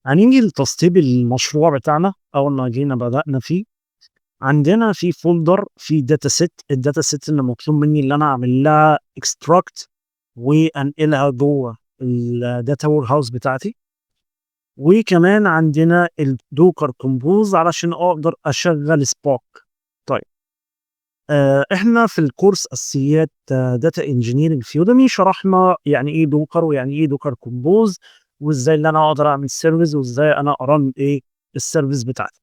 هنيجي لتسطيب المشروع بتاعنا. اول ما جينا بدأنا فيه، عندنا في folder في data set. ال data set اللي مطلوب مني اللي انا اعمل لها extract وانقلها جوه ال data warehouse بتاعتي. وكمان عندنا ال Docker Compose علشان اقدر اشغل Spark. طيب، احنا في الكورس اساسيات data engineering في Udemy شرحنا يعني ايه Docker ويعني ايه Docker Compose، وازاي اللي انا اقدر اعمل service وازاي انا ا run ايه ال service بتاعتي.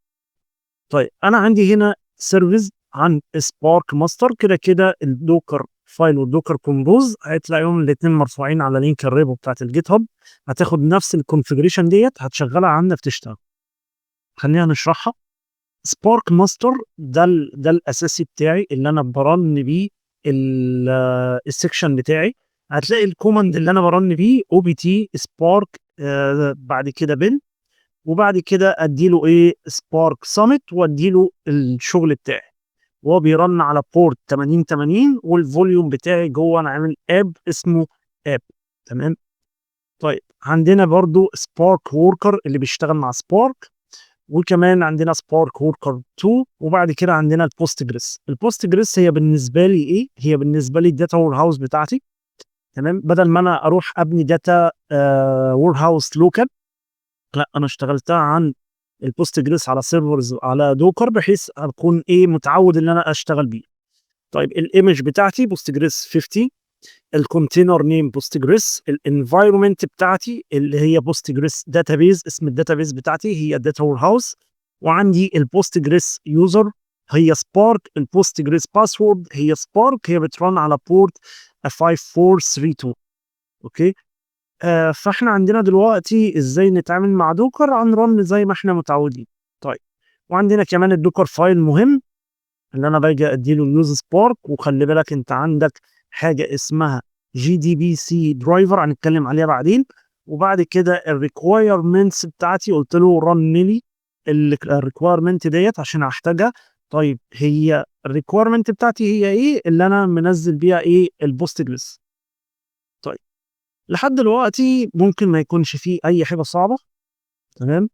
طيب، انا عندي هنا service عن Spark master. كده كده ال Docker file وال Docker Compose هتلاقيهم الاثنين مرفوعين على link ال repo بتاعت ال GitHub. هتاخد نفس ال configuration ديت هتشغلها عندك تشتغل. خلينا نشرحها. Spark master ده الاساسي بتاعي اللي انا ب run بيه ال section بتاعي. هتلاقي ال command اللي انا ب run بيه opt spark، بعد كده bin، وبعد كده ادي له ايه spark summit وادي له الشغل بتاعي، وهو بي run على port 8080، وال volume بتاعي جوه انا عامل app اسمه app. تمام. طيب، عندنا برضو Spark worker اللي بيشتغل مع Spark، وكمان عندنا Spark worker 2، وبعد كده عندنا ال Postgres. ال Postgres هي بالنسبة لي ايه؟ هي بالنسبة لي ال data warehouse بتاعتي. تمام. بدل ما انا اروح ابني data warehouse local، لا، انا اشتغلتها عن ال Postgres على servers على Docker، بحيث اكون ايه متعود ان انا اشتغل بيه. طيب، ال image بتاعتي Postgres 50، ال container name Postgres، ال environment بتاعتي اللي هي Postgres database، اسم ال database بتاعتي هي data warehouse، وعندي ال Postgres user هي Spark، ال Postgres password هي Spark، هي بت run على port 5432. okay، فاحنا عندنا دلوقتي ازاي نتعامل مع Docker؟ هن run زي ما احنا متعودين. طيب، وعندنا كمان ال Docker file مهم اللي انا باجي اديله use Spark. وخلي بالك انت عندك حاجة اسمها JDBC driver هنتكلم عليها بعدين. وبعد كده ال requirements بتاعتي قلت له run لي ال requirement ديت عشان احتاجها. طيب، هي ال requirement بتاعتي هي ايه؟ اللي انا منزل بيها ايه؟ ال Postgres. طيب، لحد دلوقتي ممكن ما يكونش فيه اي حاجة صعبة. تمام،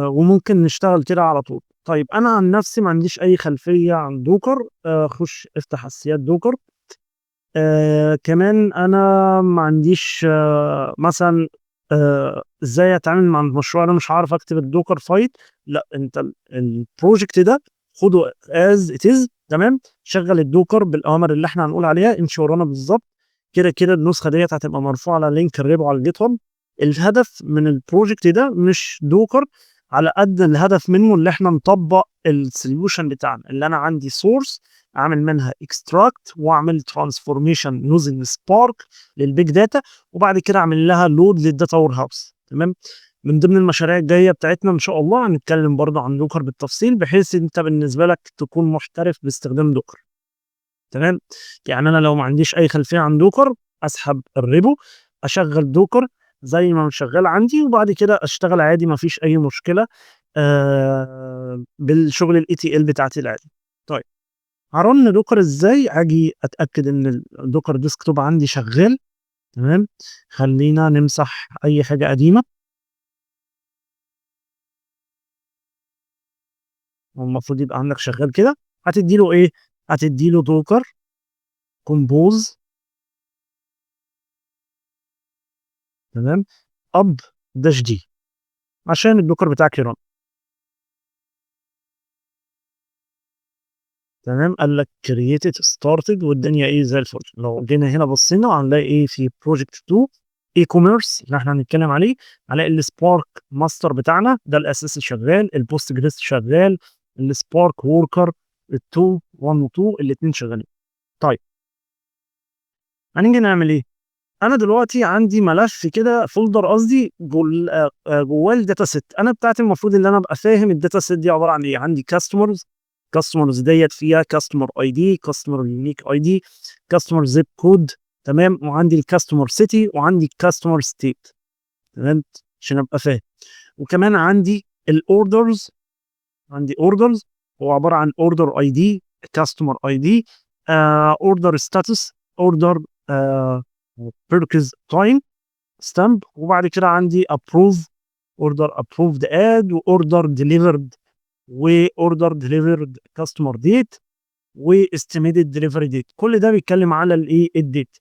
وممكن نشتغل كده على طول. طيب، انا عن نفسي ما عنديش اي خلفية عن Docker. خش افتح اساسيات Docker. كمان انا ما عنديش مثلا ازاي اتعامل مع المشروع، انا مش عارف اكتب ال Docker file. لا، انت ال project ده خده as it is. تمام، شغل ال Docker بالاوامر اللي احنا هنقول عليها، امشي ورانا بالظبط. كده كده النسخة ديت هتبقى مرفوعة على link ال repo على ال GitHub. الهدف من ال project ده مش Docker على قد الهدف منه اللي احنا نطبق ال solution بتاعنا، اللي انا عندي source اعمل منها extract واعمل transformation using Spark لل big data، وبعد كده اعمل لها load لل data warehouse. تمام، من ضمن المشاريع الجاية بتاعتنا ان شاء الله هنتكلم برضه عن Docker بالتفصيل، بحيث انت بالنسبة لك تكون محترف باستخدام Docker. تمام، يعني انا لو ما عنديش اي خلفية عن Docker اسحب ال repo، اشغل Docker زي ما شغال عندي، وبعد كده اشتغل عادي، ما فيش اي مشكلة بالشغل ال ETL بتاعتي العادي. طيب، ه run Docker ازاي؟ اجي اتاكد ان ال Docker Desktop عندي شغال. تمام، خلينا نمسح اي حاجة قديمة. هو المفروض يبقى عندك شغال كده. هتدي له ايه؟ هتدي له Docker Compose، تمام، up dash d عشان ال Docker بتاعك ي run. تمام، قال لك created started والدنيا ايه زي الفل. لو جينا هنا بصينا هنلاقي ايه في project 2 e-commerce اللي احنا هنتكلم عليه، هنلاقي ال Spark master بتاعنا ده الاساسي شغال، ال Postgres شغال، ال Spark worker 2 1 و 2 الاثنين شغالين. طيب، هنيجي نعمل ايه؟ انا دلوقتي عندي ملف كده، folder قصدي، جواه ال data set. انا بتاعتي المفروض ان انا ابقى فاهم ال data set دي عبارة عن ايه. عندي customers، customers ديت فيها customer ID، customer unique ID، customer zip code، تمام، وعندي ال customer city وعندي ال customer state. تمام، عشان ابقى فاهم. وكمان عندي ال orders، عندي orders هو عبارة عن order ID، customer ID، order status، order purchase time، stamp. وبعد كده عندي approve، order approved at، و order delivered، و order delivered customer date، و estimated delivery date. كل ده بيتكلم على الايه؟ ال date.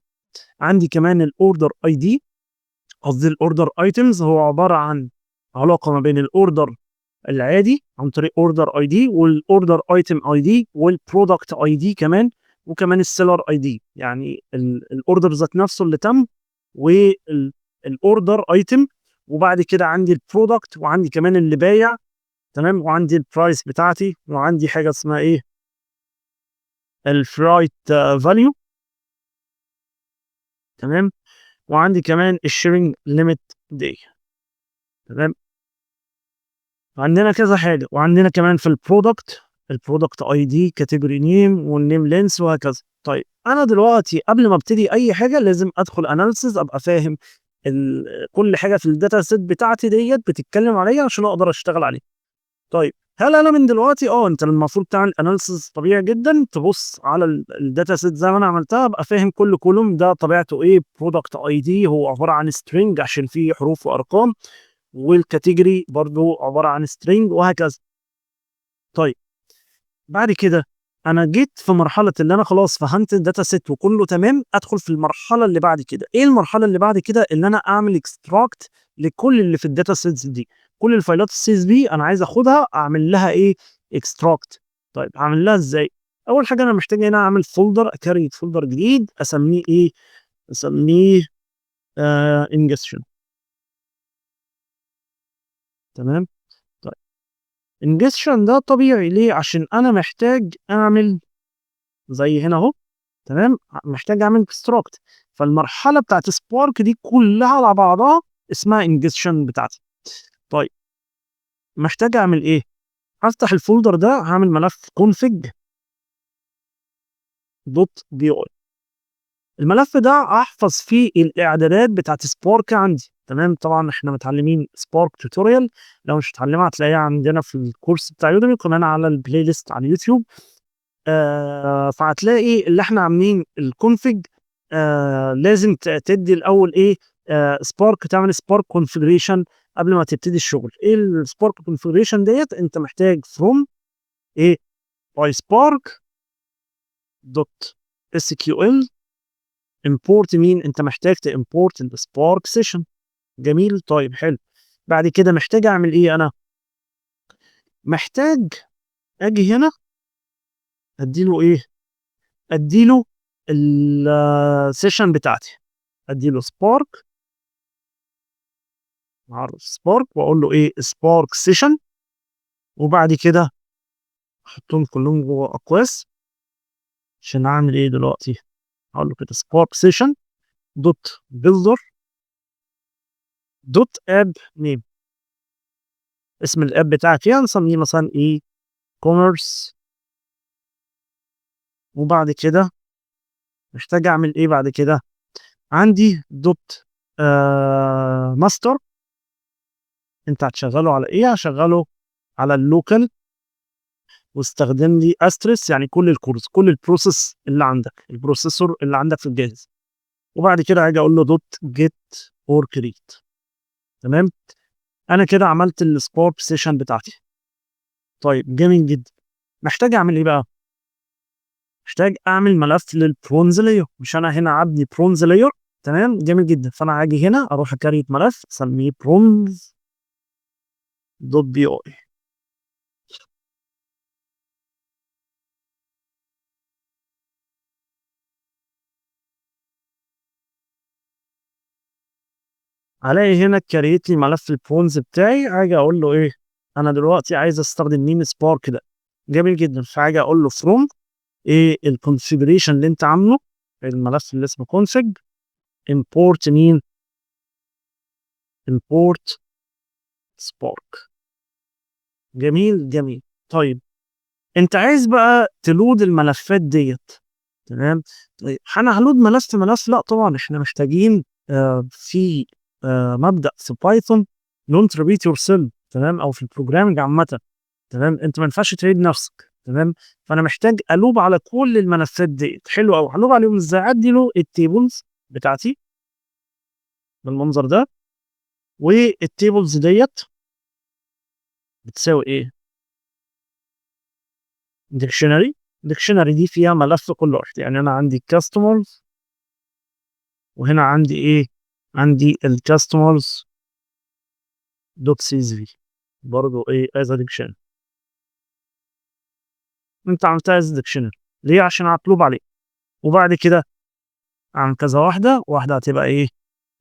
عندي كمان ال order ID، قصدي ال order items، هو عبارة عن علاقة ما بين ال order العادي عن طريق order ID، وال order item ID، وال product ID كمان، وكمان ال seller ID، يعني ال order ذات نفسه اللي تم، وال order item، وبعد كده عندي ال product، وعندي كمان اللي بايع، تمام، وعندي ال price بتاعتي، وعندي حاجة اسمها ايه؟ ال freight value، تمام، وعندي كمان ال shipping limit day، تمام. عندنا كذا حاجة، وعندنا كمان في ال product، ال product ID، category name، وال name length، وهكذا. طيب انا دلوقتي قبل ما ابتدي اي حاجة لازم ادخل analysis، ابقى فاهم كل حاجة في ال data set بتاعتي ديت بتتكلم عليها عشان اقدر اشتغل عليها. طيب هل انا من دلوقتي انت المفروض تعمل analysis طبيعي جدا، تبص على ال data set زي ما انا عملتها، ابقى فاهم كل column ده طبيعته ايه. product ID هو عبارة عن string عشان فيه حروف وارقام، وال category برضو عبارة عن string، وهكذا. طيب بعد كده انا جيت في مرحلة اللي انا خلاص فهمت ال data set وكله تمام، ادخل في المرحلة اللي بعد كده. ايه المرحلة اللي بعد كده؟ ان انا اعمل extract لكل اللي في ال data sets دي، كل الفايلات ال CSV انا عايز اخدها اعمل لها ايه؟ extract. طيب اعمل لها ازاي؟ اول حاجة انا محتاج هنا اعمل folder، ا create folder جديد اسميه ايه؟ اسميه ingestion، تمام. طيب ingestion ده طبيعي ليه؟ عشان انا محتاج اعمل زي هنا اهو، تمام، محتاج اعمل extract. فالمرحله بتاعت Spark دي كلها على بعضها اسمها ingestion بتاعتي. طيب محتاج اعمل ايه؟ هفتح ال folder ده، هعمل ملف config dot py. الملف ده احفظ فيه الاعدادات بتاعت Spark عندي، تمام. طبعا احنا متعلمين Spark tutorial، لو مش متعلمها هتلاقيها عندنا في الكورس بتاع Udemy، وكمان على ال playlist على اليوتيوب. فهتلاقي اللي احنا عاملين ال config، لازم تدي الاول ايه؟ Spark، تعمل Spark configuration قبل ما تبتدي الشغل. ايه ال Spark configuration ديت؟ انت محتاج from ايه؟ PySpark dot SQL import مين؟ انت محتاج ت import ال Spark session. جميل، طيب حلو. بعد كده محتاج اعمل ايه؟ انا محتاج اجي هنا اديله ايه؟ اديله ال session بتاعتي، اديله Spark، اعرف Spark واقول له ايه؟ Spark session، وبعد كده احطهم كلهم جوه اقواس عشان اعمل ايه دلوقتي؟ هقول له كده Spark session dot builder dot app name، اسم ال app بتاعتي هنسميه مثلا e-commerce. وبعد كده محتاج اعمل ايه بعد كده؟ عندي dot ماستر، انت هتشغله على ايه؟ هشغله على ال local، واستخدم لي asterisk، يعني كل ال cores، كل ال process اللي عندك، ال processor اللي عندك في الجهاز. وبعد كده هاجي اقول له dot get or create، تمام. انا كده عملت ال Spark session بتاعتي. طيب جميل جدا. محتاج اعمل ايه بقى؟ محتاج اعمل ملف لل bronze layer، مش انا هنا عبني bronze layer، تمام، جميل جدا. فانا هاجي هنا اروح ا create ملف اسميه bronze dot py. هلاقي هنا create لي ملف البرونز بتاعي. هاجي اقول له ايه؟ انا دلوقتي عايز استخدم مين؟ Spark ده. جميل جدا. فهاجي اقول له from ايه؟ ال configuration اللي انت عامله، الملف اللي اسمه config، import مين؟ import spark. جميل جميل. طيب انت عايز بقى ت load الملفات ديت، تمام. طيب انا ه load ملف ملف؟ لا طبعا، احنا محتاجين في مبدأ في Python don't repeat yourself، تمام، او في ال programming عامة، تمام. انت ما ينفعش تعيد نفسك، تمام. فانا محتاج ا loop على كل الملفات ديت. حلو قوي. ه loop عليهم ازاي؟ ادي له ال tables بتاعتي، بالمنظر ده، وال tables ديت بتساوي ايه؟ dictionary. dictionary دي فيها ملف كل واحد، يعني انا عندي customers وهنا عندي ايه؟ عندي ال customers dot CSV برضه ايه as dictionary. انت عملتها as dictionary ليه؟ عشان هت loop عليه. وبعد كده عن كذا واحدة، واحدة هتبقى ايه؟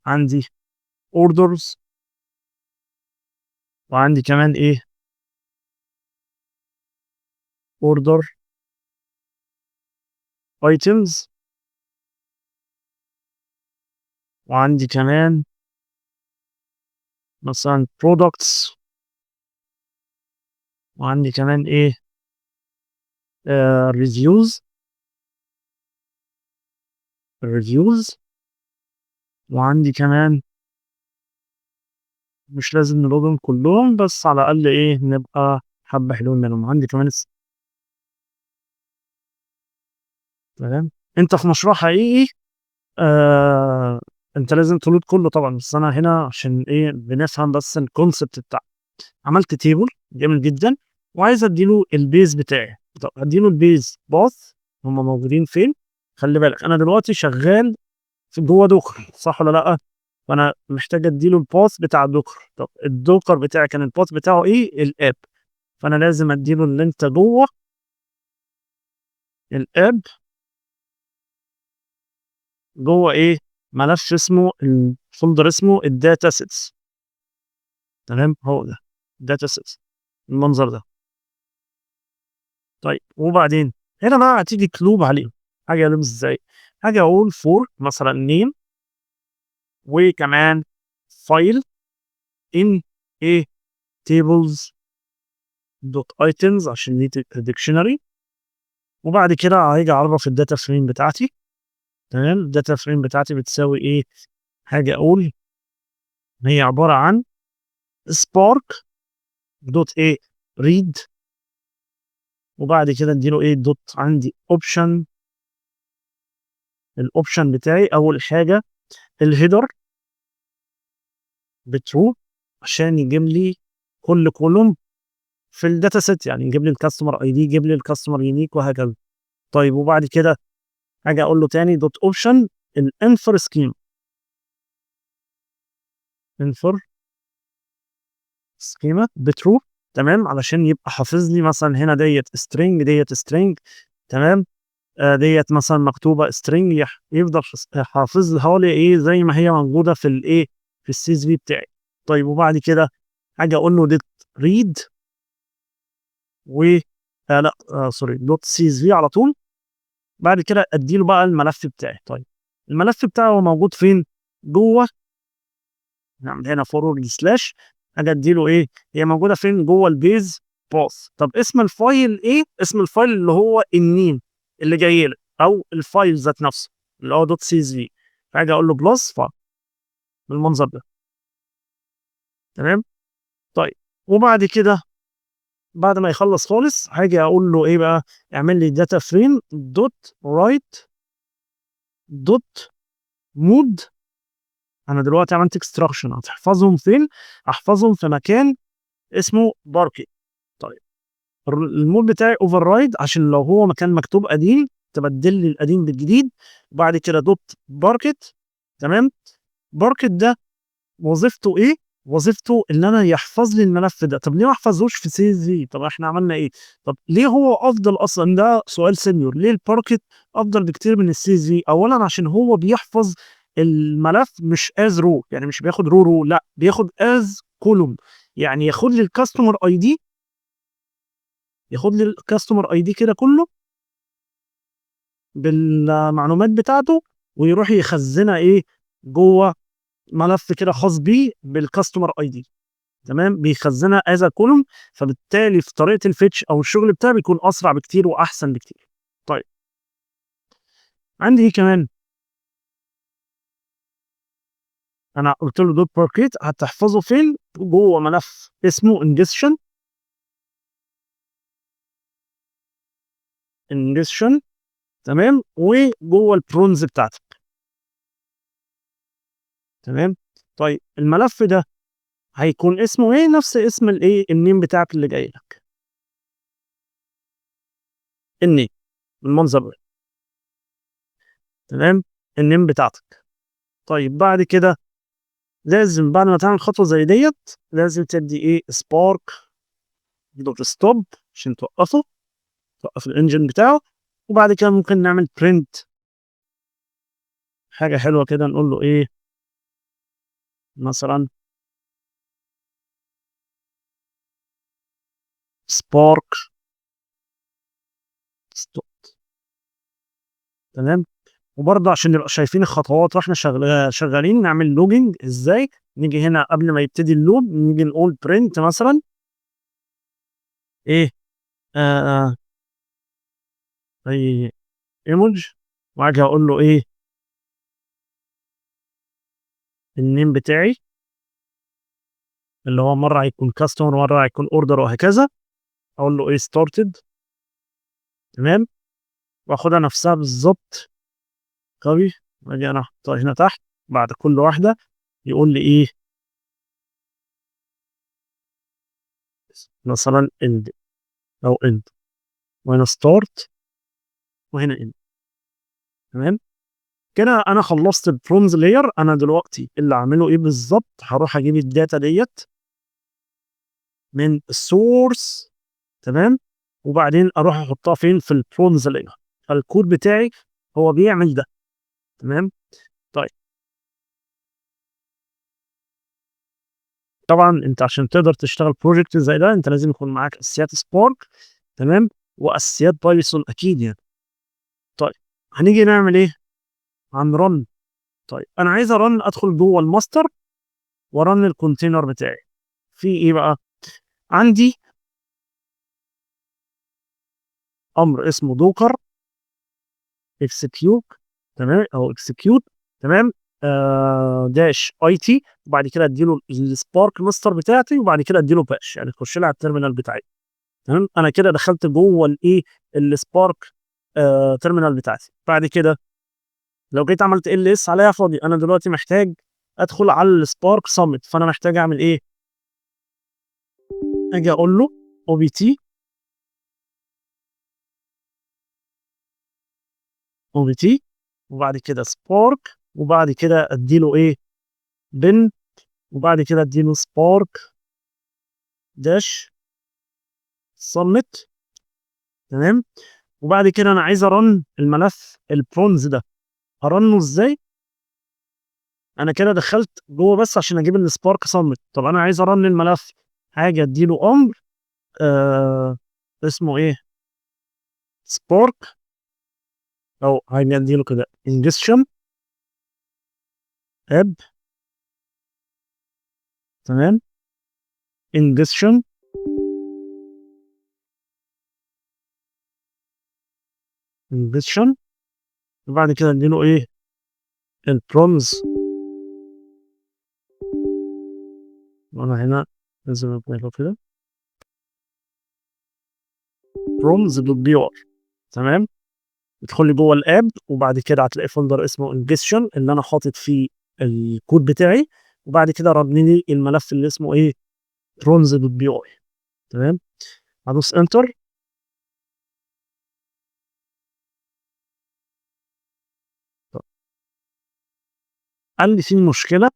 عندي orders، وعندي كمان ايه؟ order items، وعندي كمان مثلا products، وعندي كمان ايه؟ Reviews، reviews، وعندي كمان مش لازم ن load هم كلهم بس على الأقل ايه نبقى حبة حلوين منهم. عندي كمان تمام. انت في مشروع حقيقي انت لازم ت load كله طبعا، بس انا هنا عشان ايه بنفهم بس ال concept بتاعه. عملت table جميل جدا وعايز اديله ال base بتاعي. طب اديله ال base path، هم موجودين فين؟ خلي بالك انا دلوقتي شغال في جوه Docker صح ولا لا؟ فانا محتاج اديله ال path بتاع Docker. طب ال Docker بتاعي كان ال path بتاعه ايه؟ ال app. فانا لازم اديله اللي انت جوه ال app جوه ايه؟ ملف اسمه ال folder اسمه ال data sets. تمام، هو ده data sets المنظر ده. طيب وبعدين هنا بقى هتيجي ت loop عليهم. حاجة loop ازاي؟ حاجة اقول for مثلا name وكمان file in ايه tables dot items عشان دي تبقى dictionary. وبعد كده هاجي اعرف ال data frame بتاعتي. تمام، ال data frame بتاعتي بتساوي ايه؟ هاجي اقول هي عبارة عن spark dot ايه read، وبعد كده اديله ايه dot عندي option. ال option بتاعي اول حاجة ال header ب true عشان يجيب لي كل column في ال data set، يعني يجيب لي ال customer ID، يجيب لي ال customer unique وهكذا. طيب وبعد كده هاجي اقول له تاني dot option ال infer schema، infer schema ب true. تمام، علشان يبقى حافظ لي مثلا هنا ديت string، ديت string. تمام، ديت مثلا مكتوبة string، يفضل حافظها لي ايه زي ما هي موجودة في الايه في ال CSV بتاعي. طيب وبعد كده هاجي اقول له dot read و لا sorry dot CSV على طول. بعد كده اديله بقى الملف بتاعي. طيب الملف بتاعه هو موجود فين؟ جوه، نعمل هنا forward slash، اجي اديله ايه؟ هي موجودة فين؟ جوه ال base path. طب اسم ال file ايه؟ اسم ال file اللي هو ال name اللي جاي لك او ال file ذات نفسه اللي هو dot CSV. فاجي اقول له plus file بالمنظر ده. تمام. طيب وبعد كده بعد ما يخلص خالص هاجي اقول له ايه بقى؟ اعمل لي data frame dot write dot mode. انا دلوقتي عملت extraction، هتحفظهم فين؟ احفظهم في مكان اسمه باركي. طيب ال mode بتاعي overwrite عشان لو هو مكان مكتوب قديم تبدل لي القديم بالجديد. وبعد كده dot parquet. تمام، باركت ده وظيفته ايه؟ وظيفته ان انا يحفظ لي الملف ده. طب ليه ما احفظوش في CSV؟ طب احنا عملنا ايه؟ طب ليه هو افضل اصلا؟ ده سؤال senior. ليه الباركت افضل بكتير من ال CSV؟ اولا عشان هو بيحفظ الملف مش as row، يعني مش بياخد row row، لا بياخد as column. يعني ياخد لي ال customer ID، ياخد لي ال customer ID كده كله بالمعلومات بتاعته ويروح يخزنها ايه جوه ملف كده خاص بيه بال customer ID. تمام، بيخزنها as column، فبالتالي في طريقه ال fetch او الشغل بتاعي بيكون اسرع بكتير واحسن بكتير. طيب عندي ايه كمان؟ انا قلت له dot parquet هتحفظه فين؟ جوه ملف اسمه ingestion، ingestion. تمام، وجوه البرونز بتاعتك. تمام. طيب الملف ده هيكون اسمه ايه؟ نفس اسم الايه، ال name بتاعك اللي جاي لك، ال name بالمنظر ده. تمام، ال name بتاعتك. طيب بعد كده لازم بعد ما تعمل خطوة زي ديت لازم تدي ايه، spark dot stop عشان توقفه، توقف ال engine بتاعه. وبعد كده ممكن نعمل print حاجة حلوة كده، نقول له ايه مثلا، spark stop. تمام. وبرضه عشان نبقى شايفين الخطوات واحنا شغالين نعمل logging ازاي. نيجي هنا قبل ما يبتدي ال loop نيجي نقول print مثلا ايه، اي ايموج، واجي اقول له ايه ال name بتاعي اللي هو مرة هيكون customer مرة هيكون order وهكذا، اقول له ايه started. تمام، واخدها نفسها بالظبط copy، واجي انا احطها هنا تحت بعد كل واحدة يقول لي ايه مثلا end او end، وهنا start وهنا end. تمام كده انا خلصت ال bronze layer. انا دلوقتي اللي اعمله ايه بالظبط، هروح اجيب ال data ديت من ال source. تمام، وبعدين اروح احطها فين، في ال bronze layer. فالكود بتاعي هو بيعمل ده. تمام. طيب طبعا انت عشان تقدر تشتغل project زي ده انت لازم يكون معاك اساسيات Spark. تمام، واساسيات Python اكيد يعني. طيب هنيجي نعمل ايه، هن run. طيب انا عايز ا run، ادخل جوه ال master وا run ال container بتاعي. في ايه بقى، عندي امر اسمه docker execute. تمام، او execute. تمام، dash it، وبعد كده اديله ال Spark master بتاعتي، وبعد كده اديله bash، يعني تخش لي على ال terminal بتاعي. تمام، انا كده دخلت جوه الايه ال Spark terminal بتاعتي. بعد كده لو جيت عملت ls عليها فاضي، انا دلوقتي محتاج ادخل على ال Spark summit، فانا محتاج اعمل ايه، اجي اقول له opt opt وبعد كده Spark، وبعد كده اديله ايه bin، وبعد كده اديله Spark dash summit. تمام، وبعد كده انا عايز ا run الملف البرونز ده، ه run ه ازاي؟ انا كده دخلت جوه بس عشان اجيب ال Spark summit. طب انا عايز ا run الملف، هاجي اديله امر اسمه ايه، Spark، او هاجي اديله كده ingestion app. تمام، ingestion ingestion، وبعد كده اديله ايه البرونز. وانا هنا لازم اعمله كده bronze dot py. تمام، ادخل لي جوه ال app، وبعد كده هتلاقي folder اسمه ingestion اللي انا حاطط فيه الكود بتاعي، وبعد كده run لي الملف اللي اسمه ايه bronze dot py. تمام، هدوس enter. قال لي في مشكلة،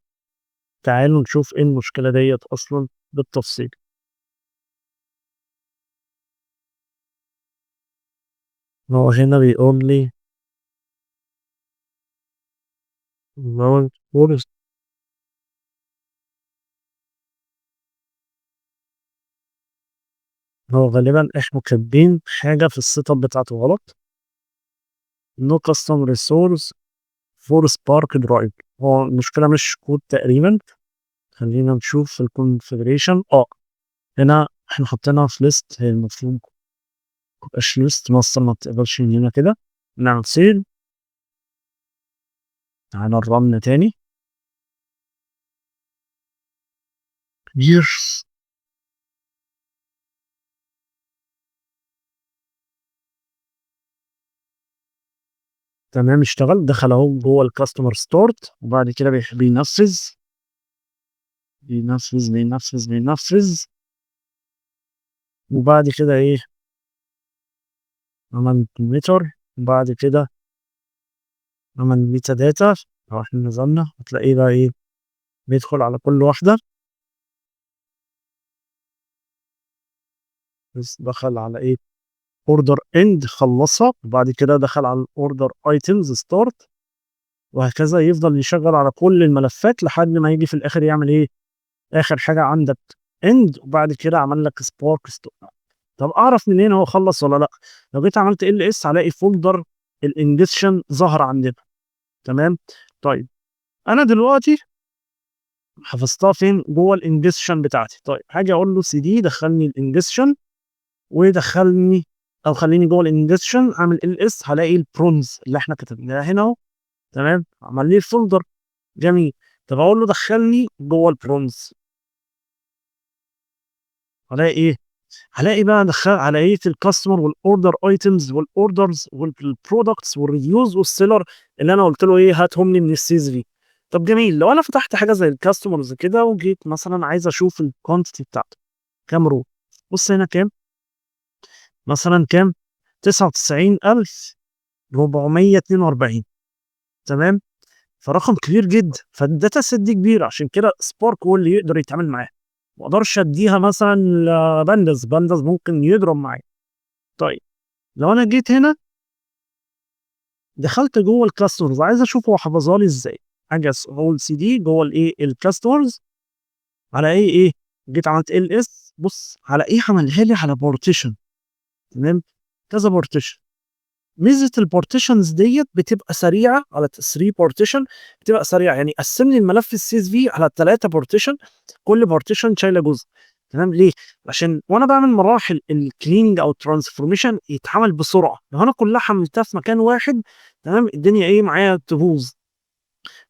تعالوا نشوف ايه المشكلة ديت اصلا بالتفصيل. هو هنا بيقول لي mount force. هو غالبا احنا كاتبين حاجة في ال setup بتاعته غلط. no custom resource for spark driver. هو المشكلة مش كود تقريبا. خلينا نشوف في ال configuration. هنا احنا حطيناها في list، هي المفروض متبقاش list، master ما بتقبلش من هنا كده. نعمل save، تعالى ن run تاني. Yes. تمام، اشتغل، دخل اهو جوه ال customer start، وبعد كده بينفذ. بينفذ بينفذ بينفذ، وبعد كده ايه؟ عمل meter، وبعد كده عمل metadata. لو احنا نزلنا هتلاقيه بقى ايه؟ بيدخل على كل واحدة. بس دخل على ايه؟ order end خلصها، وبعد كده دخل على ال order items start، وهكذا. يفضل يشغل على كل الملفات لحد ما يجي في الاخر يعمل ايه؟ اخر حاجة عندك end، وبعد كده عمل لك Spark stop. طب اعرف منين هو خلص ولا لا؟ لو جيت عملت ls هلاقي folder ال ingestion ظهر عندنا. تمام. طيب انا دلوقتي حفظتها فين؟ جوه ال ingestion بتاعتي. طيب هاجي اقول له سي دي دخلني ال ingestion، ودخلني او خليني جوه ال ingestion، اعمل ls هلاقي البرونز اللي احنا كتبناها هنا اهو. تمام، عمل لي ال folder. جميل. طب اقول له دخلني جوه البرونز، هلاقي ايه؟ هلاقي بقى دخل على ايه؟ الكاستمر والاوردر ايتمز والاوردرز والبرودكتس والريفيوز والسيلر اللي انا قلت له ايه؟ هاتهم لي من ال CSV. طب جميل. لو انا فتحت حاجة زي ال customers كده وجيت مثلا عايز اشوف ال quantity بتاعته كام row، بص هنا كام؟ مثلا كام؟ 99,442. تمام، فرقم كبير جدا. فال data set دي كبيرة، عشان كده Spark هو اللي يقدر يتعامل معاها. ما اقدرش اديها مثلا ل Pandas، Pandas ممكن يضرب معايا. طيب لو انا جيت هنا دخلت جوه ال customers عايز اشوف هو حفظها لي ازاي، اجي اقول سي دي جوه الايه؟ ال customers، على ايه؟ ايه جيت عملت ls، بص على ايه عملها لي؟ على partition. تمام، كذا partition. ميزة ال partitions ديت بتبقى سريعة، على 3 partition بتبقى سريعة، يعني قسم لي الملف ال CSV على 3 partition، كل partition شايله جزء. تمام، ليه؟ عشان وانا بعمل مراحل ال cleaning او ال transformation يتعمل بسرعة. لو انا كلها حملتها في مكان واحد، تمام، الدنيا ايه معايا؟ تبوظ.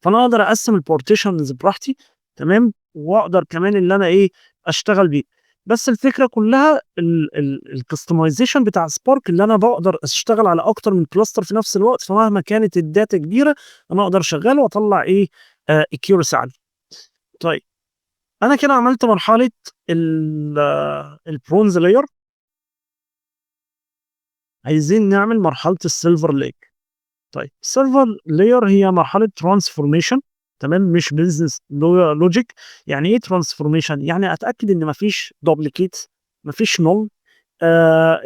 فانا اقدر اقسم ال partitions براحتي. تمام، واقدر كمان اللي انا ايه؟ اشتغل بيه. بس الفكرة كلها ال customization بتاع Spark اللي انا بقدر اشتغل على اكتر من cluster في نفس الوقت، فمهما كانت ال data كبيرة انا اقدر اشغله واطلع ايه؟ accuracy عالية. طيب انا كده عملت مرحلة ال bronze layer، عايزين نعمل مرحلة ال silver layer. طيب ال silver layer هي مرحلة transformation. تمام، مش business logic. يعني ايه transformation؟ يعني اتاكد ان مفيش duplicate، مفيش null،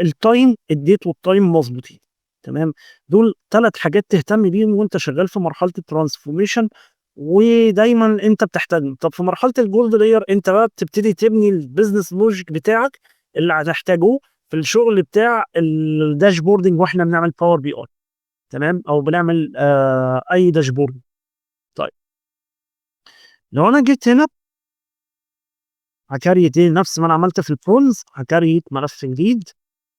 ال time، ال date وال time مظبوطين. تمام، دول 3 حاجات تهتم بيهم وانت شغال في مرحلة ال transformation، ودايما انت بتحتاجهم. طب في مرحلة ال gold layer انت بقى بتبتدي تبني ال business logic بتاعك اللي هتحتاجه في الشغل بتاع ال dashboarding واحنا بنعمل Power BI. تمام، او بنعمل اي dashboard. طيب لو انا جيت هنا ه create ايه؟ نفس ما انا عملت في ال bronze، ه create ملف جديد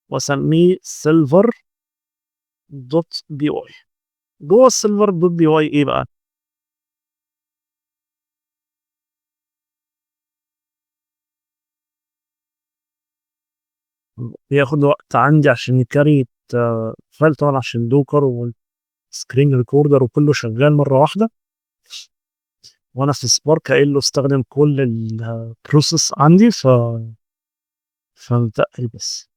واسميه silver dot py. جوه ال silver dot py ايه بقى؟ بياخد وقت عندي عشان ي create file طبعا عشان Docker وال screen recorder وكله شغال مرة واحدة، وانا في Spark قايل له استخدم كل ال process عندي، فمتقل بس.